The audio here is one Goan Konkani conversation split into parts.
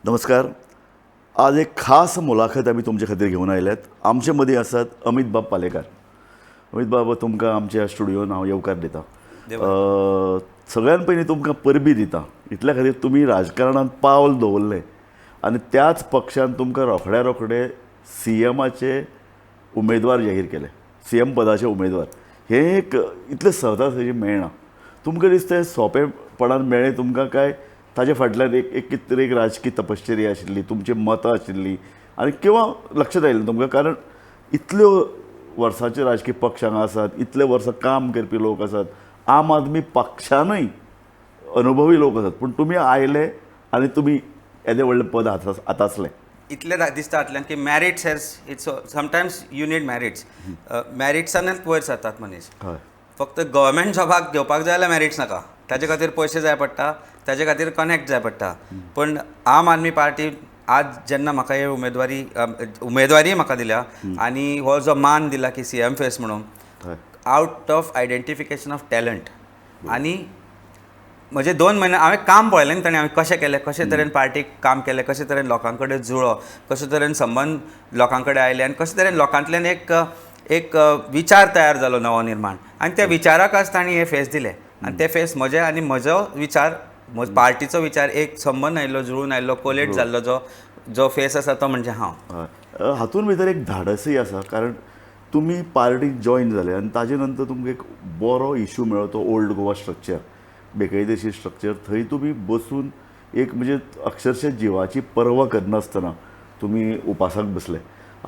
नमस्कार. आज एक खास मुलाखत आमी तुमचे खातीर घेवन आयल्यात. आमचे मदीं आसात अमीत बाब पालेकार. अमीत बाब, तुमकां आमच्या स्टुडियोन हांव येवकार दिता. सगळ्यान पयलीं तुमकां परबी दिता इतल्या खातीर तुमी राजकारणांत पावल दवरलें आनी त्याच पक्षान तुमकां रोखड्या रोखडे सीएमाचे उमेदवार जाहीर केले, सीएम पदाचे उमेदवार. हें एक इतलें सहजासहजी मेळना. तुमकां दिसता हें सोंपेपणान मेळ्ळें तुमकां, काय ताजे फाटल्यान एक एक कितें तरी एक राजकी तपश्चर्या आशिल्ली, तुमची मतां आशिल्लीं आनी किंवा लक्षांत आयलें तुमकां? कारण इतल्यो वर्सांचे राजकी पक्ष हांगा आसात, इतले वर्सां काम करपी लोक आसात, आम आदमी पक्षानूय अनुभवी लोक आसात, पूण तुमी आयले आनी तुमी येदें व्हडलें पद हातासलें. इतलें दिसता हातल्यान की merits has it's sometimes you need merits. मॅरिट्सानच वयर सरतात मनीस. फक्त गव्हर्मेंट जॉबाक घेवपाक जाय जाल्यार मॅरिट्स नाका, ताजे खातीर पयशे जाय पडटा, ताजे खातीर कनेक्ट जाय पडटा. पण आम आदमी पार्टी आज जेन्ना म्हाका हे उमेदवारी म्हाका दिल्या आनी हो जो मान दिला की सीएम फेस म्हणून, out of identification of talent आनी म्हजे 2 म्हयने हांवें काम पळयलें न्ही ताणें, हांवें कशें केलें, कशे तरेन पार्टीक काम केलें, कशे तरेन लोकां कडेन जुळ्ळो, कशे तरेन संबंद लोकां कडेन आयले आनी कशे तरेन लोकांतल्यान एक एक विचार तयार जालो नवो निर्माण आनी त्या विचाराक आज तांणी हे फेस दिले आनी ते फेस म्हजे आनी म्हजो विचार, म्हजो पार्टीचो विचार एक संबंद आयिल्लो, जुळून आयिल्लो, कोलेट जाल्लो जो जो फेस आसा तो म्हणजे हांव. हय. हातून भितर एक धाडसय आसा, कारण तुमी पार्टीक जॉयन जाले आनी ताजे नंतर तुमकां एक बरो इशू मेळ्ळो, तो ओल्ड गोवा स्ट्रक्चर, बेकायदेशीर स्ट्रक्चर. थंय तुमी बसून एक म्हणजे अक्षरशः जिवाची पर्वा करनासतना तुमी उपासाक बसले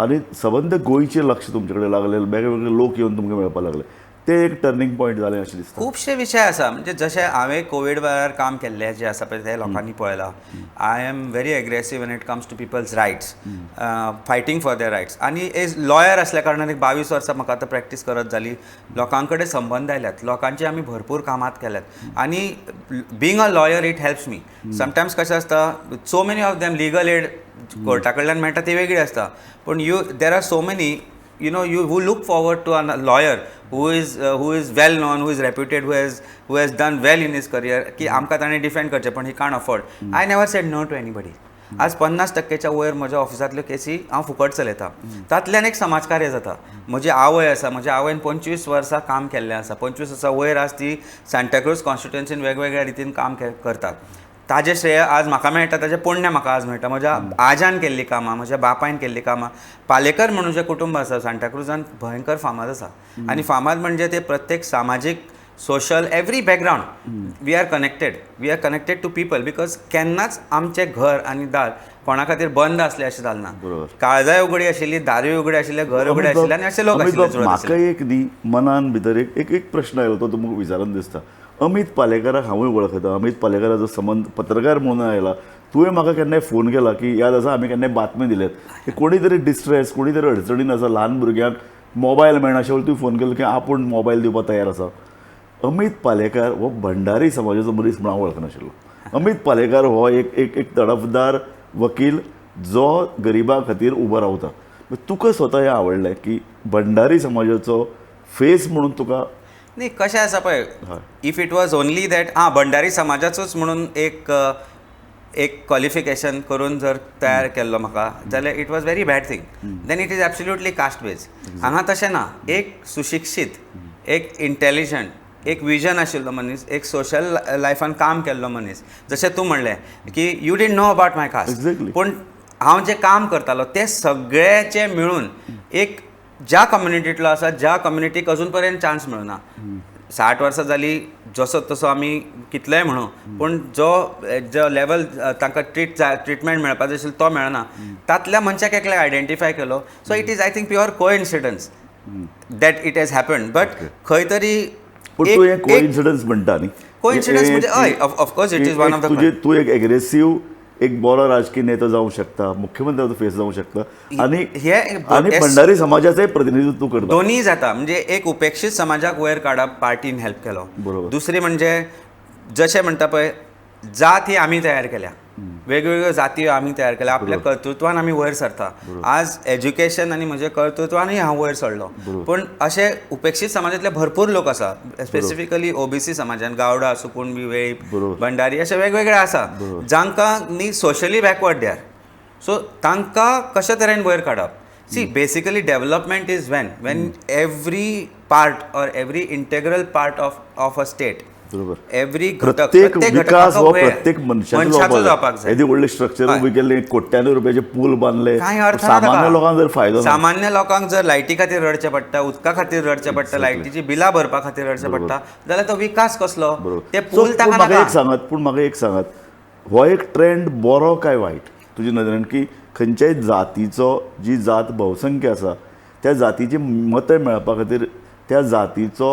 आनी सबंद गोंयचें लक्ष तुमचे कडेन लागलें, वेगळे वेगळे लोक येवन तुमकां मेळपाक लागले. ते एक टर्निंग पॉयंट जालें अशें दिसता. खुबशे विशय आसा. म्हणजे जशें हांवें कोवीड वेळार काम केल्लें जें आसा पळय, तें लोकांनी पळयलां. I am very aggressive when it comes to people's rights, fighting for their rights. आनी एज लॉयर आसल्या कारणान एक 22 वर्सां म्हाका आतां प्रॅक्टीस करत जाली, लोकां कडेन संबंद आयल्यात, लोकांची आमी भरपूर कामात केल्यात आनी being a lawyer, it helps me sometimes. कशें आसता, so many of them legal aid Carta कडल्यान मेळटा ती वेगळी आसता, पूण you there are so many you who look forward to a lawyer who is well known, who is reputed, who has done well in his career की आमकां ताणें डिफेंड करचें, पण he can't afford. I never said no to anybody. आज 50 टक्केच्या वयर म्हज्या ऑफिसांतल्यो केसी हांव फुकट चलयता. तातल्यान एक समाजकार्य जाता. म्हजी आवय आसा, म्हज्या आवयन 25 वर्सां काम केल्लें आसा. 25 वर्सां वयर आज ती सांताक्रूज कॉन्स्टिट्युएन्सीन वेगवेगळ्या रितीन काम करतात. ताजें श्रेय आज म्हाका मेळटा, ताजें पुण्य म्हाका आज मेळटा. म्हज्या आज्यान केल्लीं कामां, म्हज्या बापायन केल्लीं कामां. पालेकर म्हणून जें कुटुंब आसा सांताक्रुजान भयंकर फामाद आसा आनी फामाद म्हणजे ते प्रत्येक सामाजीक, social, every background we are connected. We are connected to people because केन्नाच आमचें घर आनी दार कोणा खातीर बंद आसलें अशें जालें ना. काळजाय उगडी आशिल्ली, दारूय उगडी आशिल्लें, घर उगडें आशिल्लें आनी अशे लोक अमित आशिल्ले बाब, जुळत म्हाका आशिल्ले. एक न्ही मनान भितर एक एक एक प्रश्न आयलो, तो तुमकां विचारून दिसता. अमित पालेकराक हांवूय वळखता. अमित पालेकराचो संबंद पत्रकार म्हणून आयला. तुवें म्हाका केन्नाय फोन केला की याद आसा, आमी केन्नाय बातमी दिल्यात की कोणी तरी डिस्ट्रेस, कोणी तरी अडचणीन आसा, ल्हान भुरग्यांक मोबायल मेळना अशें तुवें फोन केलो की आपूण मोबायल दिवपाक तयार आसा. अमित पालेकार हो भंडारी समाजाचो मनीस म्हणून हांव वळखनाशिल्लो. अमित पालेकार हो एक एक एक तडफदार वकील जो गरिबा खातीर उबो रावता. तुका स्वता हें आवडलें की भंडारी समाजाचो फेस म्हणून तुका? न्ही, कशें आसा पळय, if it was only that आं भंडारी समाजाचोच म्हणून एक एक क्वॉलिफिकेशन करून जर तयार केल्लो म्हाका जाल्यार it was very bad thing. Then it is absolutely caste based. हांगा तशें ना. एक सुशिक्षीत, एक इंटेलिजंट, एक विजन आशिल्लो मनीस, एक सोशल लायफान काम केल्लो मनीस, जशें तूं म्हणलें की you didn't know about my caste, पूण हांव जें काम करतालो तें सगळ्याचें मिळून एक ज्या कम्युनिटींतलो आसा, ज्या कम्युनिटीक अजून पर्यंत चान्स मेळना. 60 वर्सां जाली, जसो तसो आमी कितलेय म्हणू, पूण जो जो लेवल तांकां ट्रीट जाय, ट्रिटमेंट मेळपाक जाय आशिल्लो तो मेळना. तातल्या मनशाक एकल्याक आयडेंटिफाय केलो. So it is, I think, pure coincidence that it has happen, but खंय तरी पूण तूं हें कोइन्सिडन्स म्हणटा न्ही? Coincidence म्हणजे हय, of course it is one of the तुजे तूं एक एग्रेसीव, एक बरो राजकीय नेतो जावंक शकता, मुख्यमंत्र्याचो फेस जावंक शकता आनी हे आनी भंडारी समाजाचें प्रतिनिधित्व करता. दोन्ही जाता. म्हणजे एक उपेक्षीत समाजाक वयर काडप पार्टीन हेल्प केलो. दुसरी म्हणजे जशें म्हणटा पळय, जात ही आमी तयार केल्या. वेगवेगळ्यो जाती आमी तयार केल्या, आपल्या कर्तृत्वान आमी वयर सरता. आज एज्युकेशन आनी म्हज्या कर्तृत्वानूय हांव वयर सरलो. पूण अशे उपेक्षीत समाजांतले भरपूर लोक आसा, स्पेसिफिकली ओबीसी समाजान, गावडा आसूं, कुणबी, वेळीप, भंडारी, अशे वेगवेगळे आसा जांकां न्ही socially backward they are. So तांकां कशे तरेन वयर काडप? See, basically development is when every part or every integral part of a state, every घटक, प्रत्येक विकास हो प्रत्येक मनशाचो जावपाक जाय. येदी व्हडली स्ट्रक्चर उबी केल्ली, कोट्यांनी रुपयाचे पूल बांदले, कांय अर्थ ना. सामान्य लोकांक जर फायदो, सामान्य लोकांक जर लायटी खातीर रडचें पडटा, उदका खातीर रडचें पडटा, लायटीची बिलां भरपा खातीर रडचें पडटा, जाल्यार तो विकास कसलो? ते पूल ताका म्हाका एक सांगात, पूण म्हाका एक सांगात, हो एक ट्रेंड बरो काय वायट तुजे नदरेन, की खंयच्याय जातीचो, जी जात बहुसंख्य आसा त्या जातीची मतां मेळपा खातीर त्या जातीचो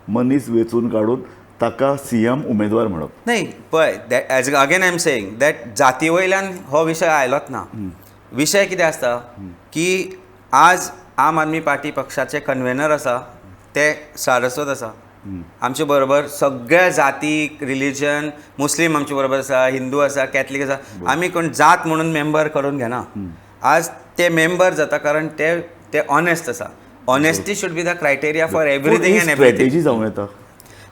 मनीस वेंचून काडून ताका सीएम उमेदवार म्हणप? न्ही, पळय, as again I am saying that जाती वयल्यान हो विशय आयलोच ना. विशय कितें आसता की आज आम आदमी पार्टी पक्षाचे कन्वेनर आसा ते सारस्वत आसा, आमचे बरोबर सगळ्या जाती, रिलीजन, मुस्लीम आमचे बरोबर आसा, हिंदू आसा, कॅथलीक आसा. आमी कोण जात म्हणून मेंबर करून घेना. आज ते मेंबर जाता कारण ते ते ऑनेस्ट आसा. Honesty should be the criteria for everything and everything. Strategy जावं येता.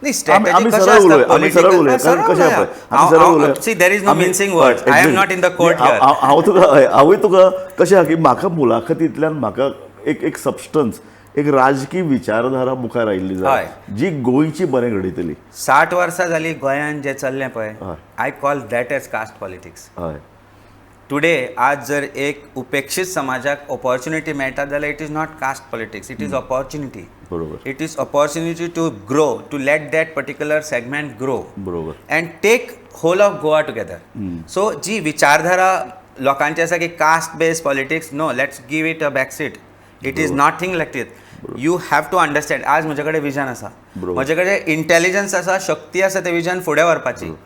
न्ही, स्ट्रॅटेजी कशें आसता? See, there is no mincing words. I am not in the court. हांव तुका, हांवूय तुका कशें की म्हाका मुलाखतींतल्यान म्हाका एक एक सबस्टन्स, एक राजकीय विचारधारा मुखार आयिल्ली जाय जी गोंयची बरें घडयतली. 60 वर्सां जाली गोंयांत जें चल्लें पळय, I call that as caste politics. हय. टुडे आज जर एक उपेक्षीत समाजाक ऑपॉर्च्युनिटी मेळटा जाल्यार it is not caste politics, it is opportunity. बरोबर. It is opportunity to grow, to let that particular segment grow. बरोबर. And take whole of Goa together. So जी विचारधारा लोकांची आसा की caste based politics, no, let's give it a back seat. It is nothing like it. You have to understand. आज म्हजे कडेन विजन आसा, म्हजे कडेन इंटेलिजन्स आसा, शक्ती आसा ते विजन फुडें व्हरपाची.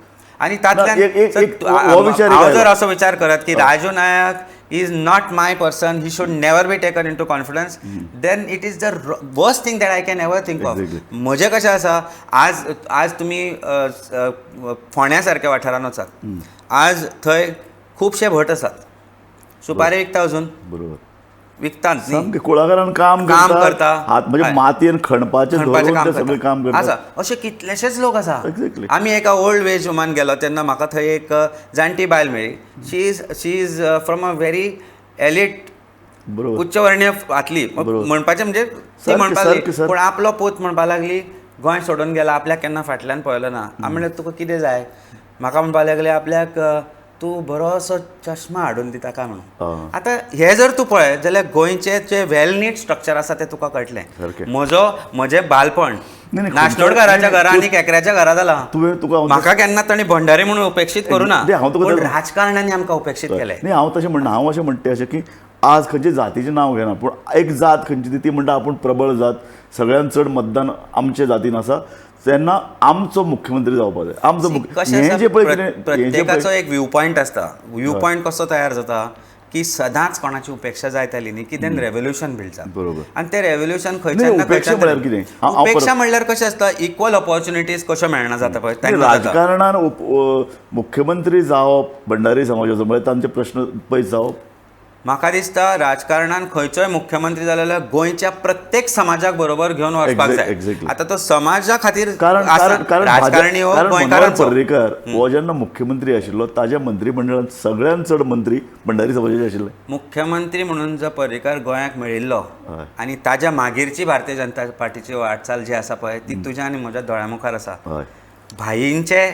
आनी तातूंतल्यान हांव जर असो विचार करत की Raju Naik is not my person, he should never be taken into confidence, then it is the worst thing that I can ever think of. म्हजें कशें आसा, आज आज तुमी फोंड्या सारक्या वाठारांत वचात, आज थंय खुबशे भट आसात, सुपारी विकता अजून. बरोबर. विकतात न्ही, कुळागरान काम काम करता, हात म्हणजे मातयेन खणपाचें सगळें काम करता आसा. अशे कितलेशेच लोक आसा. आमी एका ओल्ड एज होमान गेलो तेन्ना म्हाका थंय एक जाणटी बायल मेळ्ळी. She is from a very elite, उच्चवर्णीय आतली म्हणपाचें म्हणजे ती म्हणपाक लागली, पूण आपलो पूत म्हणपाक लागली गोंय सोडून गेला, आपल्याक केन्ना फाटल्यान पळयलो ना. आमी म्हणलें तुका कितें जाय? म्हाका म्हणपाक लागले आपल्याक तूं बरोसो चश्मा हाडून दिता काय म्हणून. आतां हें जर तूं पळयत जाल्यार गोंयचें जें वेल नीट स्ट्रक्चर आसा तें तुका कळटलें. म्हजो म्हजें बालपण नाशनोडकाराच्या घरा आनी केकऱ्याच्या घरा जालां. म्हाका केन्ना तांणी भंडारी म्हणून उपेक्षीत करूं ना, पूण राजकारण्यांनी आमकां उपेक्षीत केलें. न्ही, हांव तशें म्हणना. हांव अशें म्हणटा अशें की आज खंयचे जातीचें नांव घेना, पूण एक जात खंयची ती म्हणटा आपूण प्रबळ जात, सगळ्यांत चड मतदान आमचे जातीन आसा, तेन्ना आमचो मुख्यमंत्री जावपाक जाय. आमचो प्रत्येकाचो एक व्यू पॉयंट आसता. व्यू पॉयंट कसो तयार जाता की सदांच कोणाची उपेक्षा जायताली न्ही की then revolution build जाता. बरोबर. आनी तें रेवोल्युशन खंयच्यान उपेक्षा म्हणल्यार कितें? उपेक्षा म्हणल्यार कशें आसता, इक्वल ऑपॉर्च्युनिटीज कश्यो मेळना जाता पळय राजकारणान. मुख्यमंत्री जावप भंडारी समाजाचो म्हळ्यार तांचे प्रश्न पयस जावप. म्हाका दिसता राजकारणान खंयचोय मुख्यमंत्री जालो जाल्यार गोंयच्या प्रत्येक समाजाक बरोबर घेवन वचपाक जाय. आतां तो समाजा खातीर कारण राजकारणी हो गोंयकारांचो. पर्रीकर हो जेन्ना मुख्यमंत्री आशिल्लो ताज्या मंत्रीमंडळांत सगळ्यांत चड मंत्री भंडारी समाजाचे आशिल्ले. मुख्यमंत्री म्हणून जर पर्रीकर गोंयाक मेळिल्लो आनी ताज्या मागीरची भारतीय जनता पार्टीची वाटचाल जी आसा पळय ती तुज्या आनी म्हज्या दोळ्या मुखार आसा. भाईंचे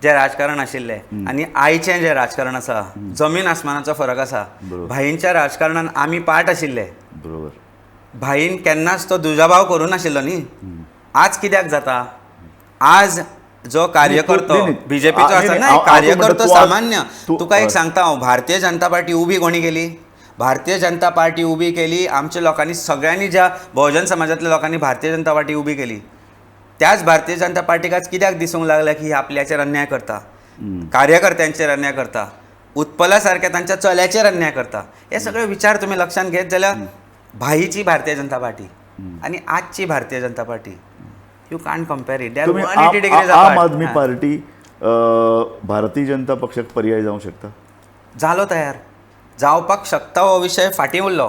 जे राजकारण आशिल्लें आनी आयचें जें राजकारण आसा जमीन आसमानाचो फरक आसा. भाईंच्या राजकारणान आमी पार्ट आशिल्ले. बरोबर. भाईन केन्नाच तो दुजाभाव करूं नाशिल्लो न्ही. आज कित्याक जाता? आज जो कार्यकर्तो बीजेपीचो आसा ना, कार्यकर्तो सामान्य, तुका एक सांगता हांव, भारतीय जनता पार्टी उबी कोणी केली? भारतीय जनता पार्टी उबी केली आमच्या लोकांनी सगळ्यांनी, ज्या बहुजन समाजांतल्या लोकांनी भारतीय जनता पार्टी उबी केली. त्याच भारतीय जनता पार्टीक आज कित्याक दिसूंक लागल्या की आपल्याचेर अन्याय करता, कार्यकर्त्यांचेर अन्याय करता, उत्पला सारक्या तांच्या चल्याचेर अन्याय करता. हे सगळे विचार तुमी लक्षांत घेत जाल्यार भाईची भारतीय जनता पार्टी आनी आजची Bharatiya Janata Party you can't compare it. Aam Aadmi Party Bharatiya Janata पक्षाक पर्याय जावंक शकता? जालो तयार जावपाक शकता हो विशय फाटीं उरलो.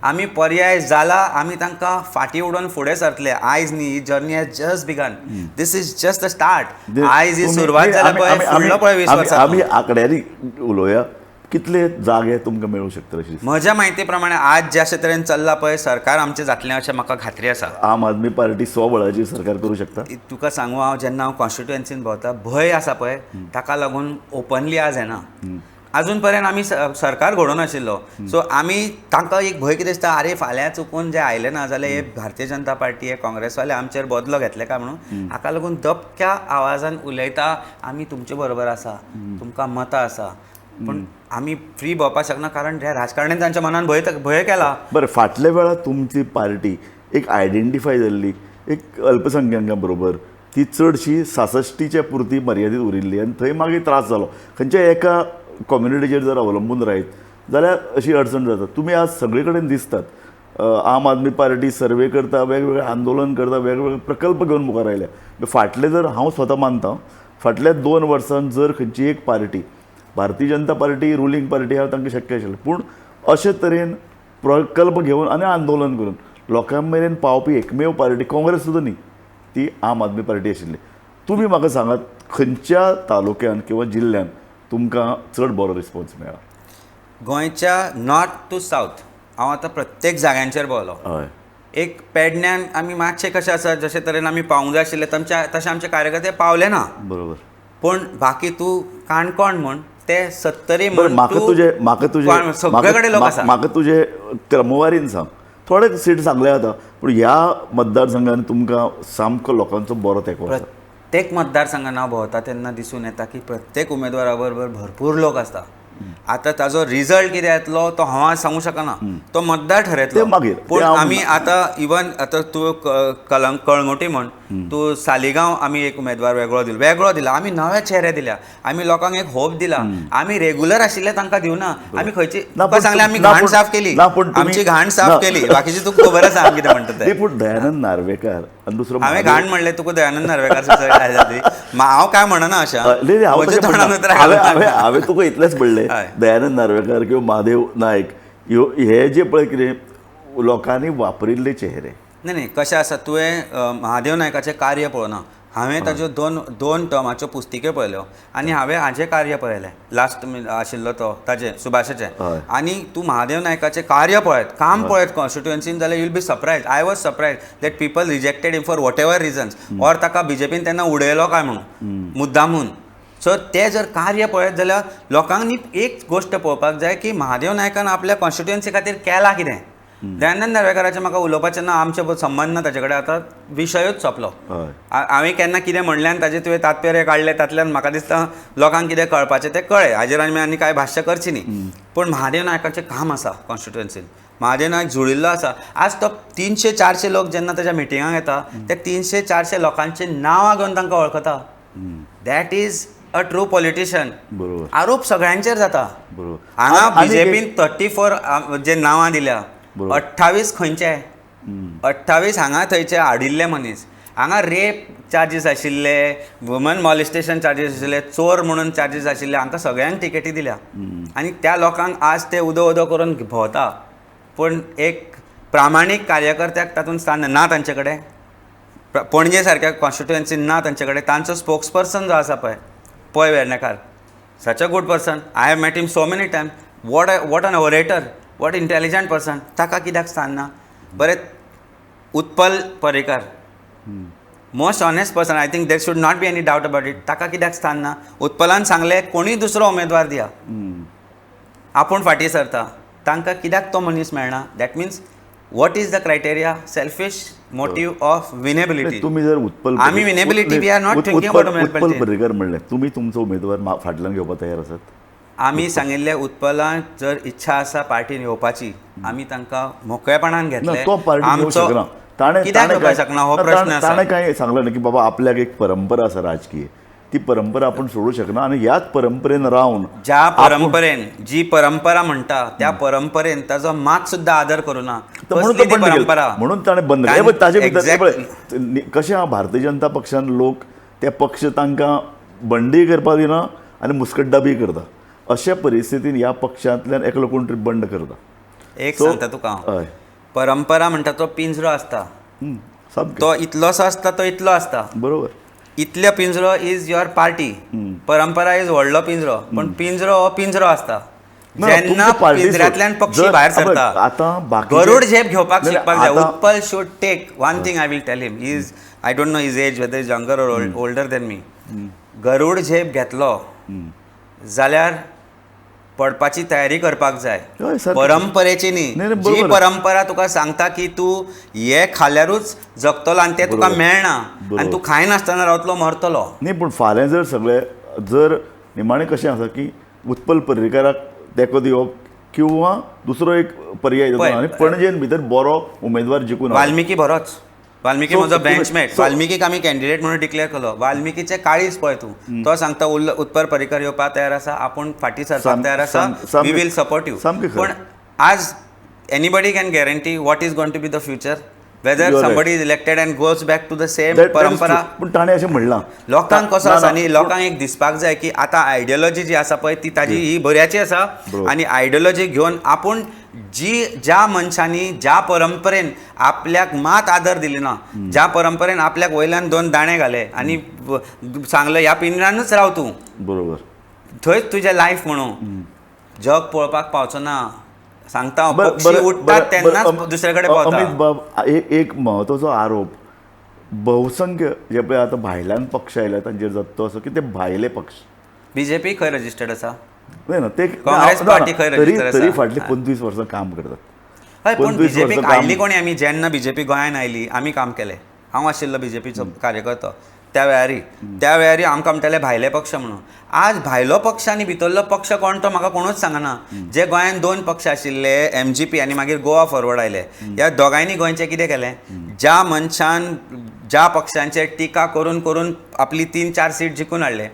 आमी पर्याय जाला, आमी तांकां फाटीं उडोवन फुडें सरतले. आयज न्ही, ही journey has just begun, this is just the start. आयज ही सुरवात जाल्या पळय, फुडलो पळय 20 वर्सां. आमी आंकड्यांनी उलोवया, कितले जागे तुमकां मेळूं शकतले अशी? म्हज्या म्हायती प्रमाणे आज जे अशे तरेन चल्ला पळय सरकार आमचें जातलें अशें म्हाका खात्री आसा. आम आदमी पार्टी स्वबळाची सरकार करूं शकता? तुका सांगू, हांव जेन्ना हांव कॉन्स्टिट्युएन्सीन भोंवता भंय आसा पळय, ताका लागून ओपनली आज येना. अजून पर्यंत आमी सरकार घडोवन आशिल्लो, सो आमी तांकां एक भंय कितें दिसता, आरे फाल्यां चुकून जे आयले ना जाल्यार हे भारतीय जनता पार्टी, हे काँग्रेसवाले आमचेर बदलो घेतले काय म्हणून. हाका लागून दबक्या आवाजान उलयता, आमी तुमचे बरोबर आसा, तुमकां मतां आसा, पूण आमी फ्री भोंवपाक शकना कारण ह्या राजकारण्यान तांच्या मनान भंय केला. बरें, फाटल्या वेळार तुमची पार्टी एक आयडेंटिफाय जाल्ली एक अल्पसंख्यांका बरोबर, ती चडशी 66च्या पुरती मर्यादीत उरिल्ली आनी थंय मागीर त्रास जालो. खंयच्या एका कम्युनिटीचेर जर अवलंबून रायत जाल्यार अशी अडचण जाता. तुमी आज सगळे कडेन दिसतात, आम आदमी पार्टी सर्वे करता, वेगवेगळे आंदोलन करता, वेगवेगळे प्रकल्प घेवन मुखार आयल्या. फाटले जर हांव स्वता मानता, फाटल्या 2 वर्सांत जर खंयची एक party, Bharatiya Janata party ruling party आहा, तांकां शक्य आशिल्लें, पूण अशे तरेन प्रकल्प घेवन आनी आंदोलन करून लोकां मेरेन पावपी एकमेव पार्टी काँग्रेस सुद्दां न्ही, ती आम आदमी पार्टी आशिल्ली. तुमी म्हाका सांगात, खंयच्या तालुक्यान किंवा जिल्ल्यान तुमकां चड बरो रिस्पॉन्स मेळ्ळा? गोंयच्या नॉर्थ टू सावथ हांव आतां प्रत्येक जाग्यांचेर भोंवलो. हय, एक पेडण्यान आमी मातशें कशें आसा, जशे तरेन आमी पावूंक जाय आशिल्ले तशें आमचे कार्यकर्ते पावले ना. बरोबर. पूण बाकी तूं काणकोण म्हण, ते सत्तरी म्हण, म्हाका तुजे म्हाका तुजे सगळे कडेन लोक आसा. म्हाका तुजे क्रमवारीन सांग, थोडे सीट सांगले जाता, पूण ह्या मतदारसंघान तुमकां सामको लोकांचो बरो तेंको आसा. प्रत्येक मतदारसंघान हांव भोंवता तेन्ना दिसून येता की प्रत्येक उमेदवारा बरोबर भरपूर लोक आसता. आतां ताजो रिजल्ट कितें येतलो तो हांव आज सांगूंक शकना, तो मतदार ठरयतलो मागीर. पूण आमी आतां इवन आतां तूं कळंगुटी म्हण, तूं सालिगांव आमी एक उमेदवार वेगळो दिला, आमी नवे चेहरे दिल्या, आमी लोकांक एक होप दिला, आमी रेगुलर आशिल्ले तांकां दिवना. आमी खंयची तुका सांगलें, आमी घाण साफ केली, आमची घाण साफ केली, बाकीची तुका खबर आसा आमी कितें म्हणटा तें. पूण दयानंद नार्वेकार आनी दुसरो हांवें घाण म्हणलें तुका दयानंद नार्वेकार हांव काय म्हणना अशें, हांवें तुका इतलेंच म्हणलें, दयानंद नार्वेकार किंवा महादेव नायक ह्यो हे जे पळय कितें लोकांनी वापरिल्ले चेहरे. न्ही न्ही, कशें आसा, तुवें महादेव नायकाचें कार्य पळोवना, हांवें ताज्यो दोन टर्माच्यो पुस्तिक्यो पळयल्यो आनी हांवें हाजें कार्य पळयलें, लास्ट आशिल्लो तो ताजें सुभाषाचें. आनी तूं महादेव नायकाचें कार्य पळयत, काम पळयत कॉन्स्टिट्युएन्सीन जाल्यार you'll be surprise. I was surprise that people rejected him for whatever reasons, or ताका बीजेपीन तेन्ना उडयलो काय म्हणून मुद्दामून. सो ते जर कार्य पळयत जाल्यार लोकांनी एक गोश्ट पळोवपाक जाय की महादेव नायकान आपल्या कॉन्स्टिट्युएन्सी खातीर केलां कितें. दयानंद नार्वेकाराचें म्हाका उलोवपाचें ना, आमचें संबंद ना ताचे कडेन, आतां विशयूच सोंपलो. हांवें केन्ना कितें म्हणलें आनी ताजें तुवें तात्पर्य काडलें, तातल्यान म्हाका दिसता लोकांक कितें कळपाचें तें कळ्ळें, हाजेर आमी आनी कांय भाश्य करचें न्ही. पूण महादेव नायकाचें काम आसा कॉन्स्टिट्युएन्सीन, महादेव नायक जुळिल्लो आसा. आज तो 300-400 लोक जेन्ना ताच्या मिटिंगाक येता, ते 300-400 लोकांची नांवां घेवन तांकां वळखता. That is a true politician. बरोबर. आरोप सगळ्यांचेर जाता. बरोबर. हांगा बीजेपीन 34 जे नांवां दिल्या, 28 खंयचे, 28 हांगा थंयचे हाडिल्ले मनीस. हांगा रेप चार्जीस आशिल्ले, वुमन मॉलिस्टेशन चार्जीस आशिल्ले, चोर म्हणून चार्जीस आशिल्ले, हांकां सगळ्यांक टिकेटी दिल्या आनी त्या लोकांक आज ते उदो उदो करून भोंवता. पूण एक प्रामाणीक कार्यकर्त्याक तातूंत स्थान ना तांचे कडेन. पणजे सारक्या कॉन्स्टिट्युएन्सीन ना तांचे कडेन. तांचो स्पोक्स पर्सन जो आसा पळय, Pai Vernekar, such a good person, I have met him so many time, what an orator, what intelligent person, ताका कित्याक स्थान ना? बरें, Utpal Parrikar, most honest person, I think there should not be any doubt about it, ताका कित्याक स्थान ना? उत्पलान सांगलें कोणूय दुसरो उमेदवार दिया, आपूण फाटीं सरता, तांकां कित्याक तो मनीस मेळना? That means what is the criteria? Selfish motive of winnability. तुमी जर उत्पल, आमी winnability, we are not thinking about Utpal Parrikar म्हणलें, तुमी तुमचो उमेदवार फाटल्यान घेवपाक तयार आसात? आमी सांगिल्लें उत्पलान जर इच्छा आसा पार्टीन येवपाची, आमी तांकां मोकळेपणान घेतले. तो पार्टी येवंक शकना, ताणें कित्याक येवपाक शकना हो प्रश्न आसा. ताणें कांय सांगलें ना की बाबा आपल्याक एक परंपरा आसा राजकीय, ती परंपरा आपण सोडू शकना आनी ह्याच परंपरेन रावन, ज्या परंपरेन, जी परंपरा म्हणटा त्या परंपरेन ताजो मात सुद्दां आदर करूना, परंपरा म्हणून ताणें बंद केलें. ताजे भितर कशें आहा, भारतीय जनता पक्षान लोक ते पक्ष तांकां बंडीय करपाक दिना आनी मुस्कटदाबीय करता, अशा परिस्थितीन ह्या पक्षांतल्यान एकलो कोण तरी बंड करता. एक सांगता तुका हांव, परंपरा म्हणटा तो पिंजरो आसता, तो इतलोसो आसता, तो इतलो आसता, बरोबर. इतलो पिंजरो is your party, परंपरा is व्हडलो पिंजरो, पण पिंजरो हो पिंजरो आसता. जेन्ना पिंजऱ्यांतल्यान पक्षी भायर सरता, आतां गरुड झेप घेवपाक शिकपाक जाय. Utpal should take one thing, I will tell him, is I don't know his age, whether is younger or older than me. गरुड झेप घेतलो जाल्यार पडपाची तयारी करपाक जाय, परंपरेची न्ही. जी परंपरा तुका सांगता की तूं हे खाल्यारूच जगतलो आनी तें तुका मेळना आनी तूं खायनासतना रावतलो, मरतलो. न्ही, पूण फाल्यां जर सगळे जर निमाणें कशें आसा की उत्पल पर्रीकाराक तेंको दिवप किंवा दुसरो एक पर्याय आनी पणजेन भितर बरो उमेदवार जिखून वाल्मिकी बरोच, वाल्मिकी म्हजो बेंचमेट, वाल्मिकीक आमी कॅन्डिडेट म्हणून डिक्लेअर केलो. वाल्मिकीचें काळीज पळय तूं, तो सांगता उत्पल पर्रीकर येवपाक तयार आसा, आपूण फाटीं सरपाक तयार आसा, we will support you. पण आज anybody can guarantee what is going to be the future, whether somebody is elected and goes back to the same परंपरा. पूण ताणें अशें म्हणलां लोकांक कसो आसा न्ही, लोकांक एक दिसपाक जाय की आतां आयडियोलॉजी जी आसा पळय ती ताजी ही बऱ्याची आसा, आनी आयडियोलॉजी घेवन आपूण जी ज्या मनशांनी ज्या परंपरेन आपल्याक मात आदर दिली ना, ज्या परंपरेन आपल्याक वयल्यान दोन दाणे घाले आनी सांगलें ह्या पिंजऱ्यानूच राव तूं, बरोबर, थंयच तुजें लायफ म्हणून जग पळोवपाक पावचो ना. सांगता पक्षी उडटात तेन्नाच दुसरे कडेन पावता. अमित बाब, एक म्हत्वाचो आरोप बहुसंख्य जे पळय आतां भायल्यान पक्ष आयले तांचेर जाता तो असो की ते भायले पक्ष. बीजेपी खंय रजिस्टर्ड आसा? ना, ते काँग्रेस पार्टी खंय रजिस्टर्ड आसा? तरी फाटली 25 वर्सां काम करतात. हय, पूण बीजेपीक हाडली कोणी? आमी जेन्ना बीजेपी गोंयांत आयली आमी काम केलें, हांव आशिल्लो बीजेपीचो कार्यकर्तो त्या वेळारी, त्या वेळारी आमकां म्हणटाले भायले पक्ष म्हणून. आज भायलो पक्ष आनी भितरलो पक्ष कोण तो म्हाका कोणूच सांगना. जे गोंयांत दोन पक्ष आशिल्ले, एमजीपी आनी मागीर गोवा फॉरवर्ड आयले, ह्या दोगांयनी गोंयचें कितें केलें? ज्या मनशान ज्या पक्षांचेर टिका करून करून आपली 3-4 सीट जिखून हाडले,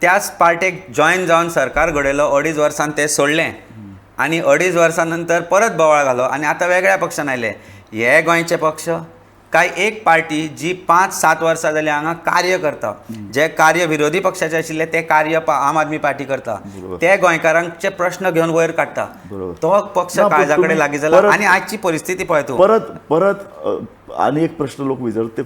त्याच पार्टेक जॉयन जावन सरकार घडयलो, 2.5 वर्सान तें सोडलें आनी 2.5 वर्सां नंतर परत बोवाळ घालो आनी आतां वेगळ्या पक्षान आयले. हे गोंयचे पक्ष काय एक पार्टी जी 5-7 वर्सां जाली हांगा कार्य करता, जे कार्य विरोधी पक्षाचे आशिल्ले ते कार्य आम आदमी पार्टी करता, ते गोंयकारांचे प्रश्न घेवन वयर काडटा, तो पक्ष काळजा कडेन लागीं जाला. आनी आजची परिस्थिती पळय तूं, परत परत आनी एक प्रश्न लोक विचारतात, ते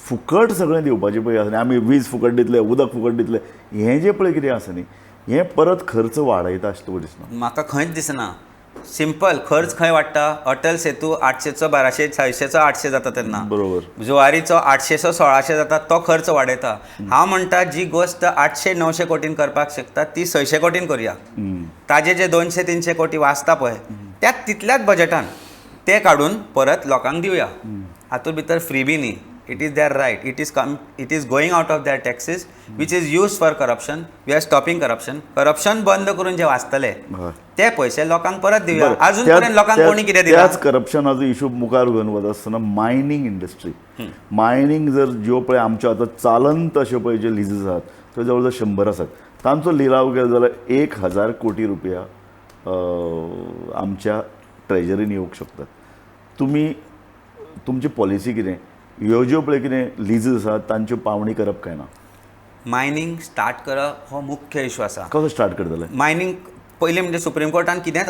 फुकट सगळें दिवपाचें पळय आसा, आमी वीज फुकट दितले, उदक फुकट दितले, हें जें पळय कितें आसा न्ही, हें परत खर्च वाडयता अशें तुका दिसना? म्हाका खंयच दिसना. सिंपल, खर्च खंय वाडटा? अटल सेतू 800चो 1200, 600चो 800 जाता तेन्ना, बरोबर, जुवारीचो 800चो 1600 जाता, तो खर्च वाडयता. हांव म्हणटा जी गोश्ट 800-900 कोटीन करपाक शकता ती 600 कोटीन करुया, ताजे जे 200-300 कोटी वाचता पळय त्या तितल्याच बजेटान ते काडून परत लोकांक दिवया. हातूंत भितर फ्री बी न्ही, it is their right, it is going out of their taxes which is used for corruption. We are stopping corruption. Corruption बंद करून जे वाचतले ते पैसे लोकांक परत दिवया. अजून पर्यंत लोकांक कोणी कितें दिला? त्याच करप्शनाचो इशू मुखार घेवन वता आसतना मायनींग इंडस्ट्री, मायनींग जर ज्यो पळय आमच्यो आतां चालंत अश्यो पळय ज्यो लिजीस आसात त्यो जवळ जवळ 100 आसात, तांचो लिलाव केलो जाल्यार 1000 कोटी रुपया आमच्या ट्रेजरीन येवंक शकतात. तुमी तुमची पॉलिसी कितें? ह्यो ज्यो पळय कितें लिजीस आसात तांच्यो पावणी करप काय ना? मायनींग स्टार्ट करप हो मुख्य इशू आसा. कसो स्टार्ट करतले मायनींग? पयलीं म्हणजे सुप्रीम कोर्टान कितेंच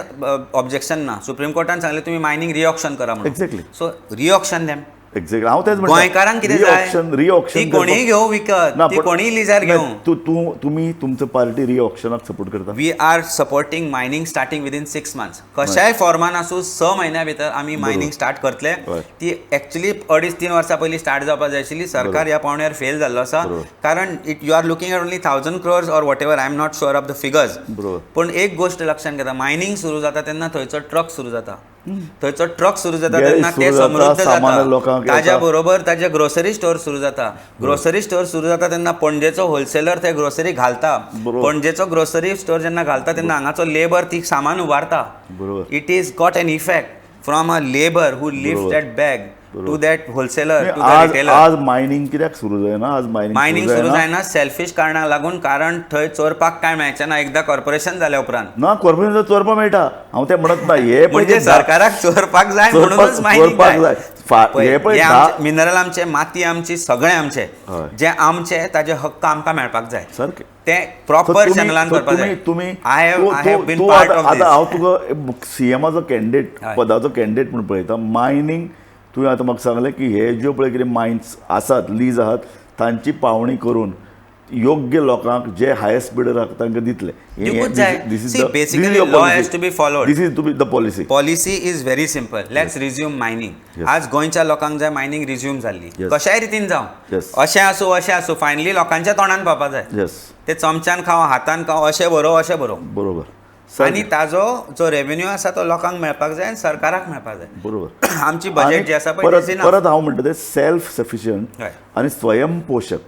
ऑब्जेक्शन ना, सुप्रीम कोर्टान सांगलें तुमी मायनींग रिऑक्शन करा म्हणून. Exactly. So reauction them. Exactly, हांव तेच म्हणटा, गोंयकारांक कितें जाय? रिऑक्शन ती कोणीय घेवं विकत, ती कोणीय लिजार घेवं. तूं तुमी तुमचो पार्टी रिऑक्शनाक सपोर्ट करता? We are supporting mining starting within 6 months. कशाय फॉर्मान आसूं 6 म्हयन्या भितर आमी मायनींग स्टार्ट करतले. ती एक्चुअली 2.5-3 वर्सां पयलीं स्टार्ट जावपाक जाय आशिल्ली. सरकार ह्या पावंड्यार फेल जाल्लो आसा, कारण it you are looking at only 1000 crores or whatever, I am not sure of the figures. पूण एक गोश्ट लक्षांत घेता, मायनींग सुरू जाता तेन्ना थंयचो ट्रक सुरू जाता, थंयचो ट्रक सुरू जाता तेन्ना ते समृद्ध जाता, ताज्या बरोबर ताजे ग्रोसरी स्टोर सुरू जाता, ग्रोसरी स्टोर सुरू जाता तेन्ना पणजेचो होलसेलर ते ग्रोसरी घालता, पणजेचो ग्रोसरी स्टोर जेन्ना घालता तेन्ना हांगाचो लेबर ती सामान उबारता. It is got an effect from a labour who lift that bag to that wholesaler, to the retailer. आज मायनिंग कित्याक सुरू जायना? आज मायनिंग सुरू जायना सेल्फिश कारणाक लागून, कारण थंय चोरपाक काय मेळचें ना एकदां कॉर्पोरेशन जाल्या उपरांत. ना, कॉर्पोरेशन चोरपाक मेळटा, हांव तें म्हणत ना. हे म्हणजे सरकाराक चोरपाक जाय म्हणूनच मायनिंग जाय. हे पळय, मिनरल आमचे, माती आमची, सगळें आमचें, जें आमचें ताजे हक्क आमकां मेळपाक जाय. सारकें, ते प्रॉपर चॅनलान करपाक जाय. तुमी I have been part of आतां हांव तुका सीएमाचो कॅन्डिडेट पदाचो कॅन्डिडेट म्हूण पळयता. मायनिंग तुवें आतां म्हाका सांगलें की हे ज्यो पळय कितें मायन्स आसात, लीज आहात, तांची पावणी करून योग्य लोकांक जे हायस्ट बिडर आहा तांकां दितले. This is the policy. Policy is very simple. Let's resume mining. आज गोंयच्या लोकांक जाय मायनिंग रिज्यूम जाल्ली, कशाय रितीन जावं, अशें आसूं अशें आसूं, फायनली लोकांच्या तोंडान पावपा जाय. ते चमच्यान खावं, हातान खावं, अशें बरोवं अशें बरोवं. बरोबर. आनी ताजो जो रेवेन्यू आसा तो लोकांक मेळपाक जाय आनी सरकाराक मेळपाक जाय. बरोबर. आमची बजेट जी आसा परत परत हांव म्हणटा ते सेल्फ सफिशियंट आनी स्वयंपोशक,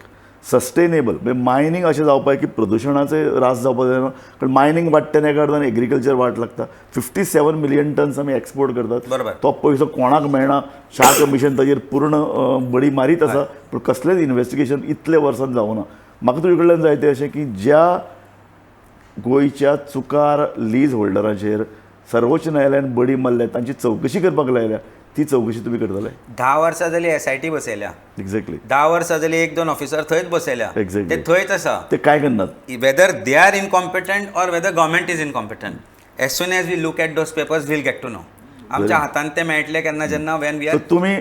सस्टेनेबल. म्हणजे मायनिंग अशें जावपाक की प्रदुशणाचे त्रास जावपाक जायना, कारण मायनिंग वाडटा तेन्ना एका अर्दान एग्रीकल्चर वाट लागता. 57 मिलियन टन्स आमी एक्सपोर्ट करतात. बरोबर. तो पयसो कोणाक मेळना. शाह कमिशन ताजेर पूर्ण बडी मारीत आसा, पूण कसलेंच इन्वेस्टिगेशन इतले वर्सान जावना. म्हाका तुजे कडल्यान जाय तें अशें की ज्या गोंयच्या चुकार लीज होल्डराचेर सर्वोच्च न्यायालयान बडी मारल्या, तांची चवकशी करपाक लायल्या, ती चवकशी तुमी करतले? 10 वर्सां जाली SIT बसयल्या. एक्झॅक्टली. 10 वर्सां जाली 1-2 ऑफिसर थंयच बसयल्या. एक्झॅक्टली. ते थंयच आसा. ते काय करनात? Whether they are incompetent or whether government is incompetent, as soon as we look at those papers we'll get to know. आमच्या हातांत ते मेळटले केन्ना, जेन्ना when we are तुमी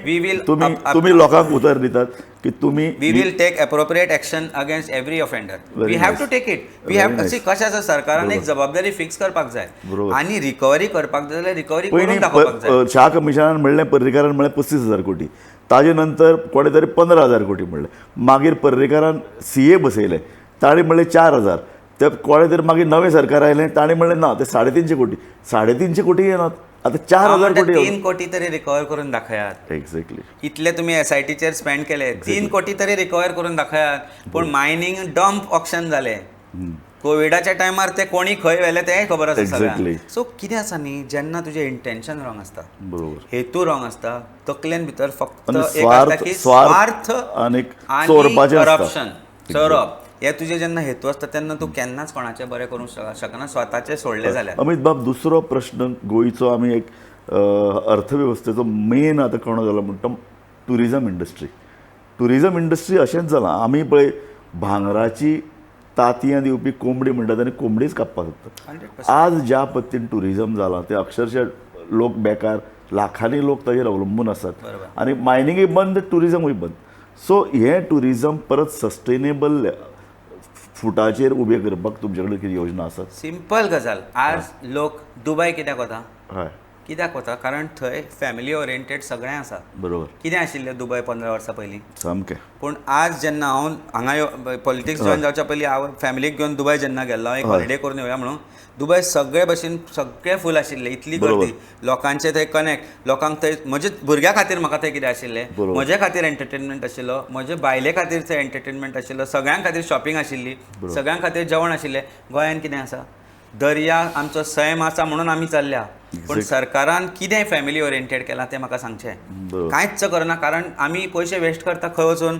तुमी लोकांक उतर दितात की तुमी we will take appropriate action against every offender. We have to take it. We have see कशें आसा, सरकारान एक जबाबदारी फिक्स करपाक जाय आनी रिकवरी करपाक जाय जाल्यार रिकवरी करून दाखोवपाक जाय. शाह कमिशनान म्हणलें, पर्रीकारान म्हणलें 35,000 कोटी, ताजे नंतर कोणे तरी 15,000 कोटी म्हणलें, मागीर पर्रीकारान CA बसयले, ताणें म्हणलें 4,000, ते कोणे तरी मागीर नवें सरकार आयलें ताणें म्हणलें ना ते 350 कोटी, 350 कोटी येनात, आतां 4,000 कोटी. 3 कोटी तरी रिकवर करून दाखयात. एक्झॅक्टली. इतले तुमी SITचेर स्पेंड केले, 3 कोटी तरी रिकवर करून दाखयात. पूण मायनिंग डंप ऑक्शन जालें कोविडाच्या टायमार, ते कोणी खंय व्हेले तेंय खबर आसा सगळ्यांक. सो कितें आसा न्ही, जेन्ना तुजें इंटेन्शन रॉंग आसता, हेतू रॉंग आसता, तकलेन भितर फक्त एक आसता की स्वार्थ आनी करप्शन, चोरप, हे तुजे जेन्ना हेतू आसता तेन्ना तूं केन्नाच कोणाचें बरें करूंक शकना, स्वताचें सोडलें जाल्यार. अमित बाब, दुसरो प्रश्न गोंयचो आमी एक अर्थवेवस्थेचो मेन आतां कोण जाला म्हणटा टुरिजम इंडस्ट्री. टुरिजम इंडस्ट्री अशेंच जालां, आमी पळय भांगराची तांतयां दिवपी कोंबडी म्हणटात आनी कोंबडीच कापपाक सोदतात. आज ज्या पद्दतीन टुरिजम जालां ते अक्षरशः लोक बेकार, लाखांनी लोक ताजेर अवलंबून आसात आनी मायनिंगूय बंद, टुरिजमूय बंद. सो हें टुरिजम परत सस्टेनेबल फुटाचेर उबे करपाक तुमचे कडेन कितें योजना आसात? सिंपल गजाल. आज लोक दुबय कित्याक वता? कित्याक वता? कारण थंय फॅमिली ओरिएंटेड सगळें आसा. बरोबर. कितें आशिल्लें दुबय 15 वर्सां पयलीं? सामकें. पूण आज जेन्ना हांव हांगा पॉलिटिक्स जॉयन जावच्या पयलीं हांव फॅमिलीक घेवन दुबय जेन्ना गेल्लो, एक हॉलिडे करून येवया म्हणून, दुबय सगळे भशेन सगळे फूल आशिल्ले, इतली गर्दी, लोकांचे थंय कनेक्ट, लोकांक थंय म्हजे भुरग्या खातीर म्हाका थंय कितें आशिल्लें, म्हजे खातीर एंटरटेनमेंट आशिल्लो, म्हजे बायले खातीर थंय एंटरटेनमेंट आशिल्लो, सगळ्यां खातीर शॉपिंग आशिल्ली, सगळ्यां खातीर जेवण आशिल्लें. गोंयांत कितें आसा? दर्या आमचो सैम आसा म्हणून आमी चल्ल्या, पूण सरकारान कितें फॅमिली ओरिएंटेड केलां तें म्हाका सांगचें. कांयच करना, कारण आमी पयशे वेस्ट करता खंय वचून,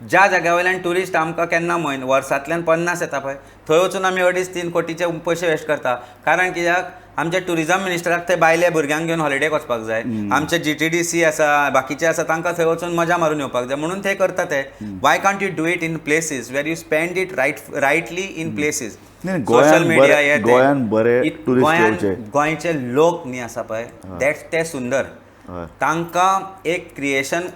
ज्या जाग्या वयल्यान ट्युरिस्ट आमकां केन्ना म्हयनो वर्सांतल्यान 50 येता पळय, थंय वचून आमी 2.5-3 कोटीचे पयशे वेस्ट करता. कारण कित्याक आमच्या टुरिजम मिनिस्टराक थंय बायले भुरग्यांक घेवन हॉलिडेक वचपाक जाय, आमचे GTDC आसा, बाकीचे आसा, तांकां थंय वचून मजा मारून येवपाक जाय म्हणून ते करता ते. Why can't you do it in places where you spend it rightly in places? Social media, गोंयान बरे टुरिस्ट येवचे, गोंयचे लोक न्ही आसा पळय that ते सुंदर, तांकां एक creation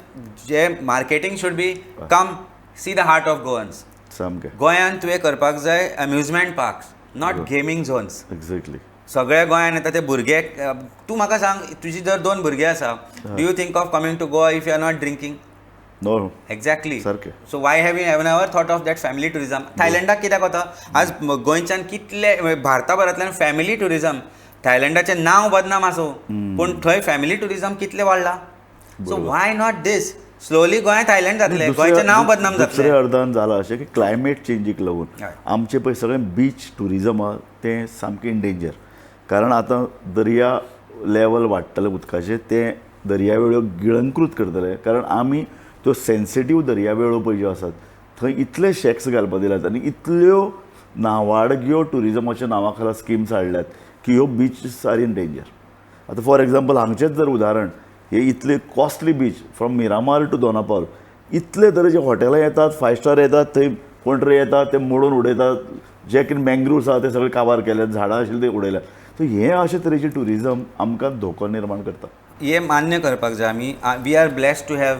J marketing should be come see the heart of Goans. सामकें. गोंयान तुवें करपाक जाय amusement parks, not gaming zones. Exactly. सगळे गोंयान येता ते भुरगे, तूं म्हाका सांग, तुजी जर 2 भुरगे आसा, do you think of coming to Goa if you are not drinking? No. Exactly. सारकें. So why have you never thought of that family tourism? थायलंडाक कित्याक वता? आज गोंयच्यान कितले भारताभरांतल्यान फॅमिली टुरिजम, थायलंडाचें नांव बदनाम आसूं पूण थंय फॅमिली टुरिजम कितलें वाडलां. So why not this? Slowly Goa Thailand जातलें, गोंयचें नांव बदनाम जातलें. दुसऱ्या अर्दान जालां अशें की क्लायमेट चेंजीक लागून आमचें पळय सगळें बीच टुरिजम आहा तें सामकें इन डेंजर, कारण आतां दर्या लेवल वाडटलें उदकाचें, तें दर्यावेळो गिळंकृत करतले, कारण आमी त्यो सेन्सिटीव दर्यावेळो पळय ज्यो आसात थंय इतले शॅक्स घालपा दिल्यात आनी इतल्यो नावाडग्यो ट्युरिजमाच्या नांवा खाला स्किम्स हाडल्यात की ह्यो बीचीस are in danger. आतां फॉर एग्जाम्पल हांगचेंच जर उदाहरण, हे इतले costly beach from Miramar to Dona Paula इतले तरेचे हॉटेलां येतात, फायव स्टार येतात, थंय कोण तरी येतात ते मोडून उडयतात, जे कितें मँग्रुव्स आहा ते सगळे काबार केल्यात, झाडां आशिल्ली ते उडयल्यात. सो हें अशे तरेचें ट्युरिजम आमकां धोको निर्माण करता. हे मान्य करपाक जाय आमी, we are blessed to have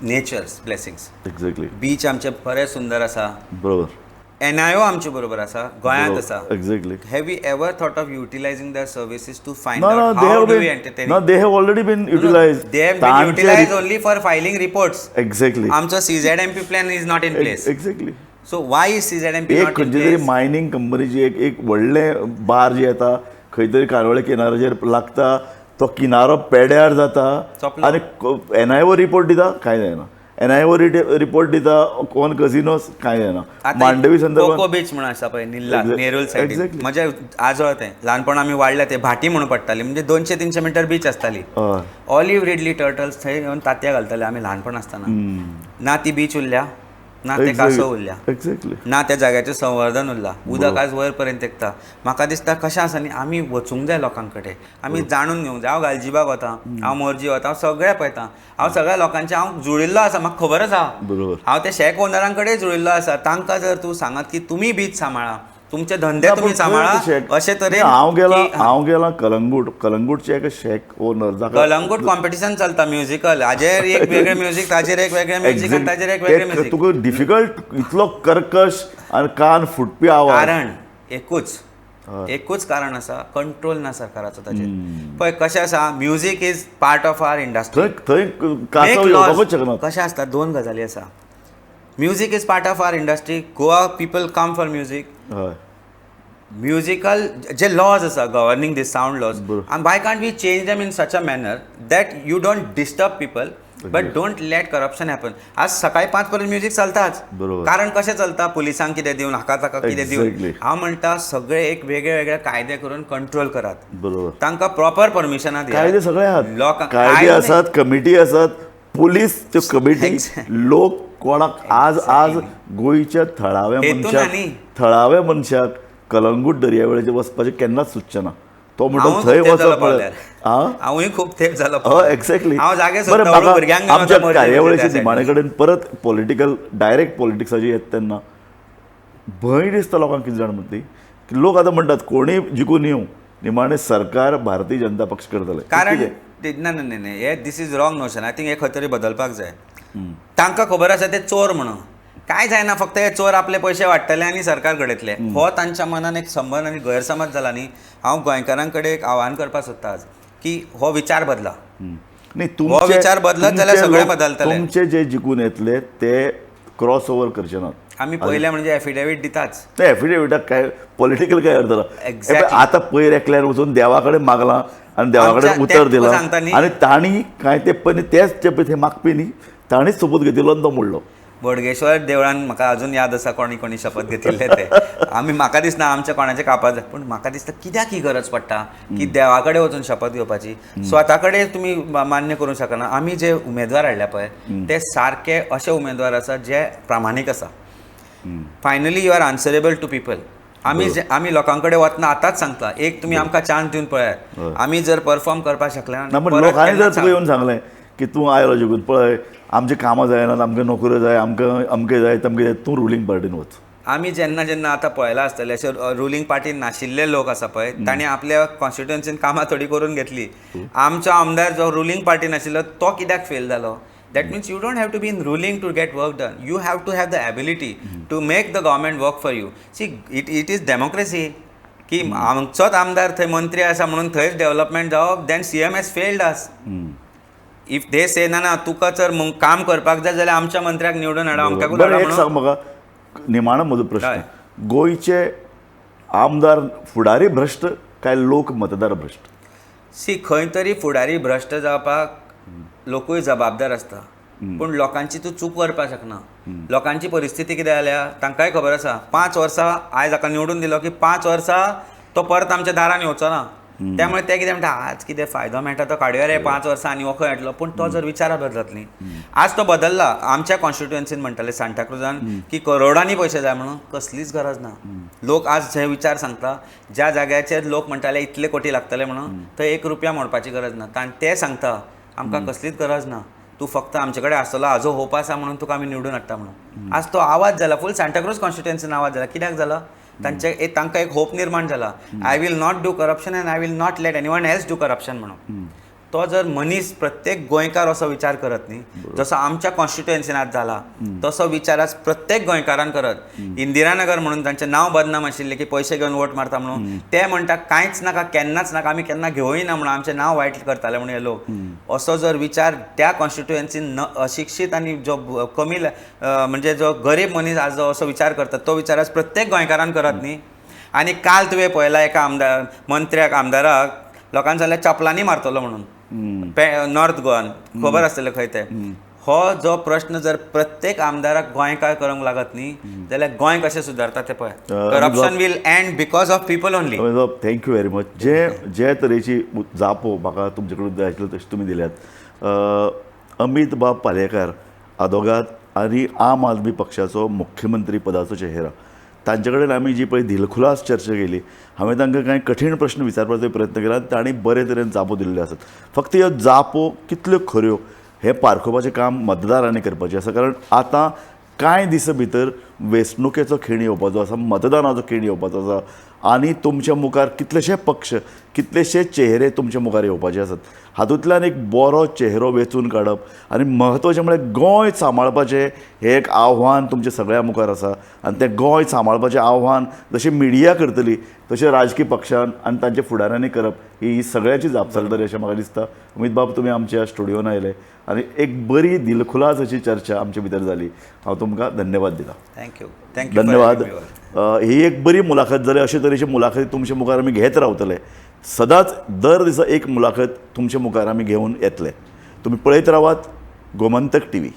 nature's blessings. Exactly. Beach आमचे बरे सुंदर आसा. बरोबर. एनआयओ आमचे बरोबर आसा, गोंयांत आसा. Exactly. Have we ever thought of utilizing their services to find No, no, out they how have do we been, entertain? no, they have already been utilized. They have been utilized only for filing reports. Exactly. आमचो CZMP plan is not in place. Exactly. So why is CZMP एक not in खंयची तरी place? मायनींग कंपनीची एक एक व्हडलें बार जी येता खंय तरी कारवाळे किनाऱ्याचेर लागता, तो किनारो पेड्यार जाता सोंपलो. आनी एनआयओ रिपोर्ट दिता, कांय जायना. एनआयओ रिपोर्ट दिता ऑन कसिनोस, कांय जायना. मांडवी कोको संदर्भात बीच म्हणून आसा पळय निल्ला, नेरूल सायडीन. म्हज्या आजोळ तें ल्हानपण आमी वाडल्या ते भाटी म्हणून पडटाली, म्हणजे 200-300 मिटर बीच आसताली. ऑलिव्ह रिडली टर्टल्स थंय येवन तांतयां घालताले आमी ल्हानपण आसतना. ना ती बीच उरल्या, ना ते कांसव उरल्या, एक्झॅक्टली. ना त्या जाग्याचें संवर्धन उरलां. उदक आज वयर पर्यंत तेकता. म्हाका दिसता कशें आसा न्ही, आमी वचूंक जाय लोकां कडेन, आमी जाणून घेवंक जाय. हांव गालजीबाग वता, हांव मोरजी वता, हांव सगळें पळयता, हांव सगळ्या लोकांचें हांव जुळिल्लो आसा, म्हाका खबर आसा. हांव ते शॅक ओनरां कडेन जुळिल्लो आसा. तांकां जर तूं सांगत की तुमी बीच सांबाळा, तुमचे धंदे तुमी सांबाळा, अशे तरेन हांव गेला, हांव गेला कलंगूट, कलंगूटचे एक शॅक ओनर जाका कलंगूट कॉम्पिटिशन चलता म्युजिकल, हाजेर एक वेगळें म्युजीक, ताजेर एक वेगळें म्युजीक आनी ताजेर एक वेगळें म्युजीक. तुका डिफिकल्ट, इतलो कर्कश आनी कान फुटपी आवाज. कारण एकूच, एकूच कारण आसा, कंट्रोल ना सरकाराचो ताजेर. पळय कशें आसा, music is part of our industry. थंय कांसव येवपाकूच शकना. कशें आसता, दोन गजाली आसा. Music is part of our industry. Goa people come for music. Musical J laws आसा governing this sound laws, and why can't we change them in such a manner that you don't disturb people but don't let corruption happen. आज सकाळी 5 पर्यंत म्युजीक चलताच. कारण कशें चलता, पुलिसांक कितें दिवन, हाका ताका कितें दिवन. हांव म्हणटा सगळे एक वेगळे वेगळे कायदे करून कंट्रोल करात. तांकां प्रॉपर परमिशनां दियात. कायदे सगळे आहात, कायदे आसात, कमिटी आसात, पुलीस त्यो कमिटी, लोक कोणाक आज आज गोंयच्या थळाव्या मनशाक, थळाव्या मनशाक कलंगूट दर्यावेळेचेर वचपाचें केन्नाच सुचचें ना. तो म्हणटा थंय वचप पळय. हांवूय खूब तेंप जालो. एक्झॅक्टली. बरें, आमच्या कार्यावळीच्या निमाणे कडेन परत पॉलिटिकल डायरेक्ट पॉलिटिक्साची येता तेन्ना भंय दिसता लोकांक. कितें जाण म्हणटा ती लोक आतां म्हणटात कोणूय जिखून येवं, निमाणें सरकार भारतीय जनता पक्ष करतले. कारण ना ना न्ही, हे this is wrong notion. I think हे खंय तरी बदलपाक जाय. तांकां खबर आसा ते चोर म्हणून, काय जायना, फक्त हे चोर आपले पयशे वाडटले आनी सरकार घडयतले. हो तांच्या मनान एक संबंद आनी गैरसमज जाला न्ही. हांव गोंयकारां कडेन एक आव्हान करपाक सोदता आज की हो विचार बदला. न्ही, हो विचार बदलत जाल्यार सगळें बदलतलें. तुमचे जे जिखून येतले ते क्रॉस ओवर करचे नात. आमी पयलें म्हणजे एफिडेवीट दिताच. ते एफिडेविटाक काय पॉलिटिकल काय अर्थ ना. आतां पयर एकल्यान वचून देवा कडेन मागलां आनी देवा कडेन उतर दिलां आनी तांणी काय ते पयलीं तेच जे पळय ते मागपी न्ही, ताणीच सोपूत घेतिल्लो आनी तो मोडलो. बोडगेश्वर देवळान म्हाका अजून याद आसा कोणी कोणी शपथ घेतिल्ले ते. आमी म्हाका दिसना आमच्या कोणाचे कापाज, पूण म्हाका दिसता कित्याक ही गरज पडटा की देवा कडेन वचून शपथ घेवपाची. स्वता कडेन तुमी मान्य करूंक शकना. आमी जे उमेदवार हाडल्या पळय ते सारके अशे उमेदवार आसा जे प्रामाणीक आसा. Finally you are answerable to people. आमी आमी लोकां कडेन वतना आतांच सांगता, एक तुमी आमकां चान्स दिवन पळयात, आमी जर परफॉर्म करपाक शकले ना. लोकांनी जर तुका येवन सांगलें की तूं आयलो जिखून पळय आमचें कामां जायनात, आमकां नोकऱ्यो जाय, आमकां अमकें जाय तमकें जाय, तूं रुलींग पार्टीन वच. आमी जेन्ना जेन्ना आतां पळयलां आसतलें अशे रुलींग पार्टीन नाशिल्ले लोक आसा पळय, तांणी आपल्या कॉन्स्टिट्युएन्सीन कामां थोडीं करून घेतली. आमचो आमदार जो रुलींग पार्टी नाशिल्लो तो कित्याक फेल जालो? That means you don't have to be in ruling to get work done. You have to have the ability to make the government work for you. See, it is democracy. की आमचोच आमदार थंय मंत्री आसा म्हणून थंयच डेव्हलपमेंट जावप, then CM has failed us. If they say ना ना तुका जर काम करपाक जाय जाल्यार आमच्या मंत्र्याक निवडून हाडा, आमकां. बरें, एक सांग म्हाका निमाणो म्हजो प्रश्न, गोंयचे आमदार फुडारी भ्रश्ट काय लोक मतदार भ्रश्ट? सी, खंय तरी फुडारी भ्रश्ट जावपाक लोकूय जबाबदार आसता, पूण लोकांची तूं चूक करपाक शकना. लोकांची परिस्थिती कितें जाल्या तांकांय खबर आसा. 5 वर्सां आयज हाका निवडून दिलो की 5 वर्सां तो परत आमच्या दारान येवचो ना. त्यामुळे ते कितें म्हणटा, आज कितें फायदो मेळटा तो काडुया रे, 5 वर्सां आनी हो खंय येतलो. पूण तो जर विचार बदलत न्ही, आज तो बदलला. आमच्या कॉन्स्टिट्युएन्सीन म्हणटाले सांताक्रुजान की करोडांनी पयशे जाय म्हणून, कसलीच गरज ना. लोक आज जे विचार सांगता, ज्या जाग्याचेर लोक म्हणटाले इतले कोटी लागतले म्हणून, थंय 1 रुपया मोडपाची गरज ना. ते सांगता आमकां कसलीच गरज ना, तूं फक्त आमचे कडेन आसतलो, हाजो होप आसा म्हणून तुका आमी निवडून हाडटा म्हणून. आज तो आवाज जाला, फूल सांताक्रूज कॉन्स्टिट्युएन्सीन आवाज जाला. कित्याक जाला? तांचे तांकां एक होप निर्माण जाला, I will not do corruption and I will not let anyone else do corruption म्हणून. तो जर मनीस प्रत्येक गोंयकार असो विचार करत न्ही, जसो आमच्या कॉन्स्टिट्युएन्सीन आज जाला तसो विचार आज प्रत्येक गोंयकारान करत. इंदिरानगर म्हणून तांचें नांव बदनाम आशिल्लें की पयशे घेवन वोट मारता म्हणून, ते म्हणटा कांयच नाका, केन्नाच नाका, आमी केन्ना घेवय ना म्हणून, आमचें नांव वायट करताले म्हणून हे लोक. असो जर विचार त्या कॉन्स्टिट्युएन्सीन अशिक्षीत आनी जो कमी म्हणजे जो गरीब मनीस आज जो असो विचार करता तो विचार आज प्रत्येक गोंयकारान करत न्ही. आनी काल तुवें पळयला एका आमदार मंत्र्याक आमदाराक लोकांनी जाल्यार चपलांनी मारतलो म्हणून नॉर्थ गोवान, खबर आसतलें खंय ते. हो जो प्रश्न जर प्रत्येक आमदाराक गोंयकार करूंक लागत न्ही जाल्यार गोंय कशें सुदारता तें पळय. Corruption will end because of people only. Thank you very much. जे जे तरेची जापो म्हाका तुमचे कडून जाय आशिल्ल्यो तशें तुमी दिल्यात. अमीत बाब पालयेकार, आदोगाद आनी आम आदमी पक्षाचो मुख्यमंत्री पदाचो चेहरा, तांचे कडेन आमी जी पळय दिलखुलास चर्चा केली, हांवें तांकां कांय कठीण प्रश्न विचारपाचो प्रयत्न केला, तांणी बरे तरेन जापो दिल्ल्यो आसात. फक्त ह्यो जापो कितल्यो खऱ्यो हें पारखुपाचें काम मतदारांनी करपाचें आसा, कारण आतां कांय दिसां भितर वेंचणुकेचो खीण येवपाचो आसा, मतदानाचो खीण येवपाचो आसा आनी तुमच्या मुखार कितलेशे पक्ष, कितलेशे चेहरे तुमच्या मुखार येवपाचे आसात. हातूंतल्यान एक बरो चेहरो वेंचून काडप आनी म्हत्वाचें म्हळ्यार गोंय सांबाळपाचें हें एक आव्हान तुमच्या सगळ्या मुखार आसा आनी तें गोंय सांबाळपाचें आव्हान जशें मिडिया करतली तशें राजकी पक्षान आनी तांच्या फुडाऱ्यांनी करप ही सगळ्याची जापसालदारी अशें म्हाका दिसता. अमीत बाब, तुमी आमच्या स्टुडियोन आयले आनी एक बरी दिलखुलास अशी चर्चा आमचे भितर जाली. हांव तुमकां धन्यवाद दिता. Thank you, thank you, धन्यवाद. ही एक बरी मुलाखत जाली. अशे तरेची मुलाखती तुमच्या मुखार आमी घेत रावतले. सदांच दर दिसा एक मुलाखत तुमच्या मुखार आमी घेवन येतले. तुमी पळयत रावात गोमंतक टीव्ही.